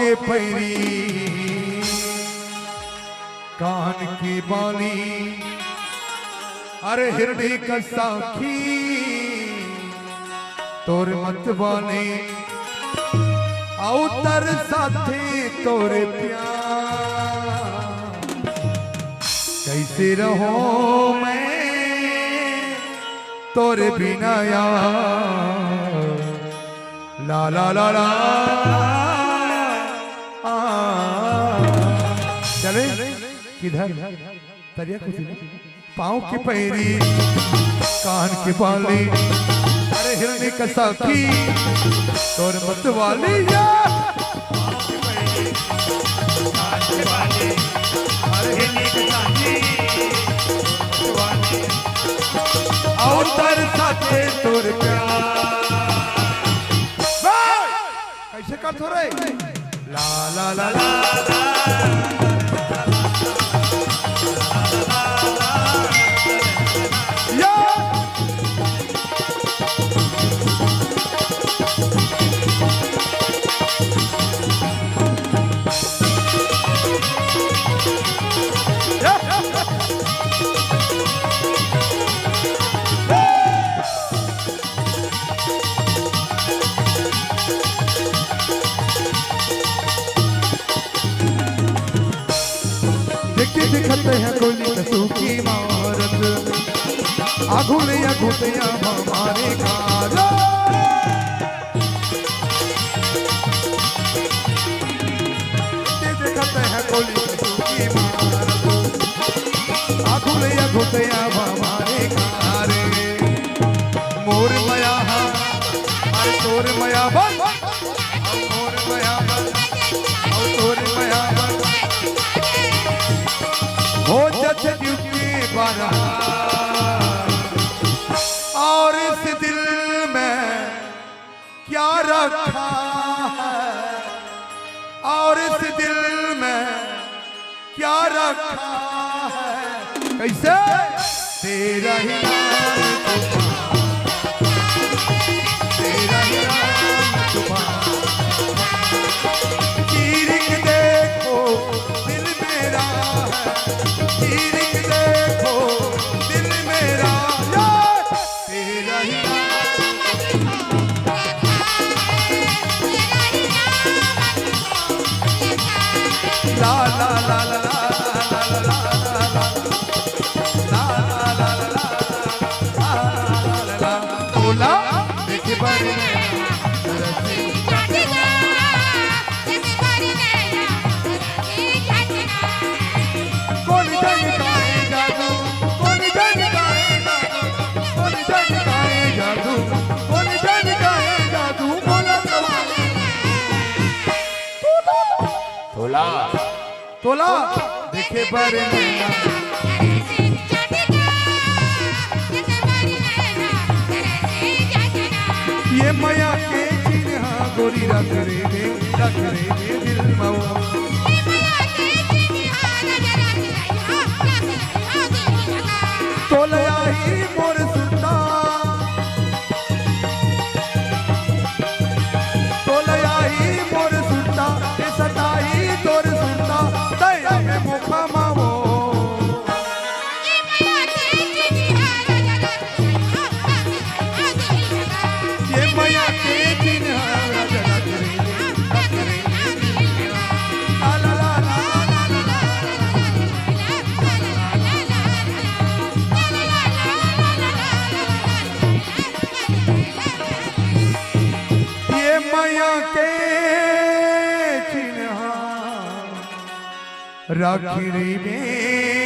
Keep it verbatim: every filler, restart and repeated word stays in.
के पैरी, कान के बाली, अरे हिरनी कस आँखी, तोर मतवाली, अउ तरसाथे तोर प्यार। कइसे रहूँ मैं तोर बिना यार, ला ला ला ला। आ। चले किधर? तरिया कुछ नहीं। पाँव के पैरी, कान के बाली, अरे हिरनी कस आँखी, तोर मतवाली या। अउ तरसाथे तोर प्यार। कइसे करथो रे? ला ला ला ला। या। देखे दिखत हे गोली कसू की मारत, आघू ले आघू ते हमारे कार। देखे दिखत हे गोली कसू की मारत, आघू ले आघू ते हमारे कार। मोर मया हा, अरे तोर मया बन। अउ तोर मया बन, अउ तोर मया बन, हो जच क्योंकि बरहा। और इस दिल में क्या रखा है, और इस दिल में क्या रखा है? कइसे? तेरा ही नाम छुपा, तेरा ही नाम छुपा। चीर के देखो दिल मेरा है, चीर के देखो दिल मेरा, ये तेरा ही नाम। ला ला ला ला ला। ला ला ला ला ला। तोला देखे बर नैना तरसे। कोन जन का हे जादू, कोन जन का हे जादू, कोन जन का हे जादू, कोन जन का हे जादू, बोला तो। तोला। तोला देखे बर नैना। ये मया के चिन्हा गोरी रख रे दे, रख रे दे दिल मवा। तोला आही मोर सुरता। तोला आही मोर सुरता, ए सताही तोर सुरता, दया में मुखा मावो। ये मया के चिन्हा राजा राजा रे, राजा रे। आ ला ला ला ला ला ला। ये मया के चिन्हा राखी रे में।